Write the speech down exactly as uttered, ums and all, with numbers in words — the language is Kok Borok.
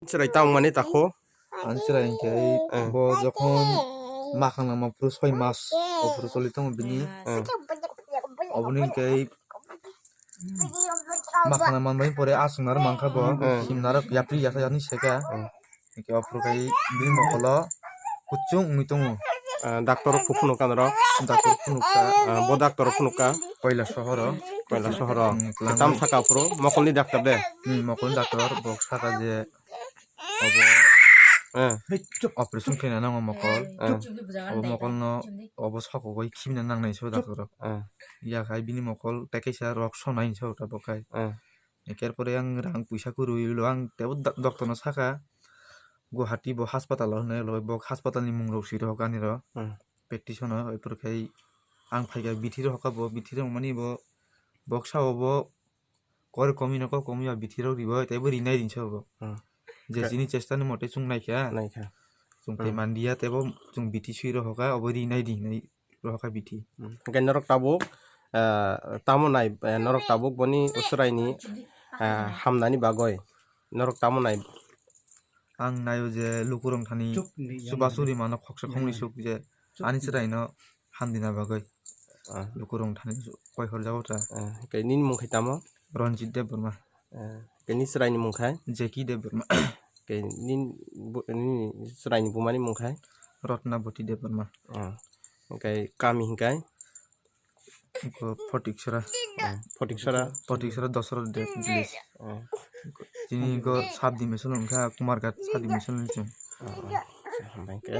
Chwrai tamo mani takho? Ang chwrai hwnkhe Eh. bo jokhon makhang nangma phuru soi mas o phuru choli tongo bini. Eh. Oboni hwnkhe makhang nangma bai pore aswk narwk mankha bo. Eh. Himnarok yapri yasa yani seka. Eh. Hwnkhe o phuru khai bini mokolo kuchung wngwi tongo. Ah, doctor rok phunuk ka norok? Doctor phunuk ka. Ah, bo doctor rok phunuk ka? Koila sohoro. Koila sohoro. Hmm, Tam saka phuru mokolni doctor de? Hmm, mokolni doctor bo saka je obo Eh. operation khaina nango mokol. Eh. Obo mokolno obo sokogwi khibina nangnai so doctor rok. Eh. Ya khai bini mokol tei kaisa rok sonai hinsa uta bo khai. Eh. Eker pore ang rang puisa kwrwi lo ang tebo da-, doctor no saka Guwahati bo hospital o hwnwi lo bo hospital ni mung rok swi rok ani ro. Hmm. Practice no epor khai ang phaikha bithi rok hoka bo bithi rok mani bo boksa o bo kor komi no kok komi ba bithi rok ribo tei bo rinai rinsa bo. Hmm. Je Ka- chini chesta ni mote chung naikha. Naikha. Chung tei Hmm. mandiya tebo chung bithi swi rok hoka obo rinai rinai. Rohorkha bithi. Hmm. Hwnkhe norok tabuk, ah, tamo nai, eh, norok tabuk boni Israilni, ah, hamnani bagwi norok tamo nai? Ang naio je lukurok thani chuba churi mano khoksa khoknwi suk je ani chwraino hamdina bagwi. Ah. Lukurok thani koi horjago ta. Ah, hwnkhe nini mung khai tamo? Ranjit Debbarma. Eh, tei nini chwraini mung khai? Jackie Debbarma. Tei nini bu-, nini chwraini bumani mung khai? Ratnabati Debbarma. Oh. Hwnkhe kami hwnkhe? Hwnkhe Photiksora. Oh, Photiksora? Photiksora Dosra de-, village. Oh. Chini go sub division wngkha Kumarghat sub division ni chwng. Oh, oh. Hambai hwnkhe?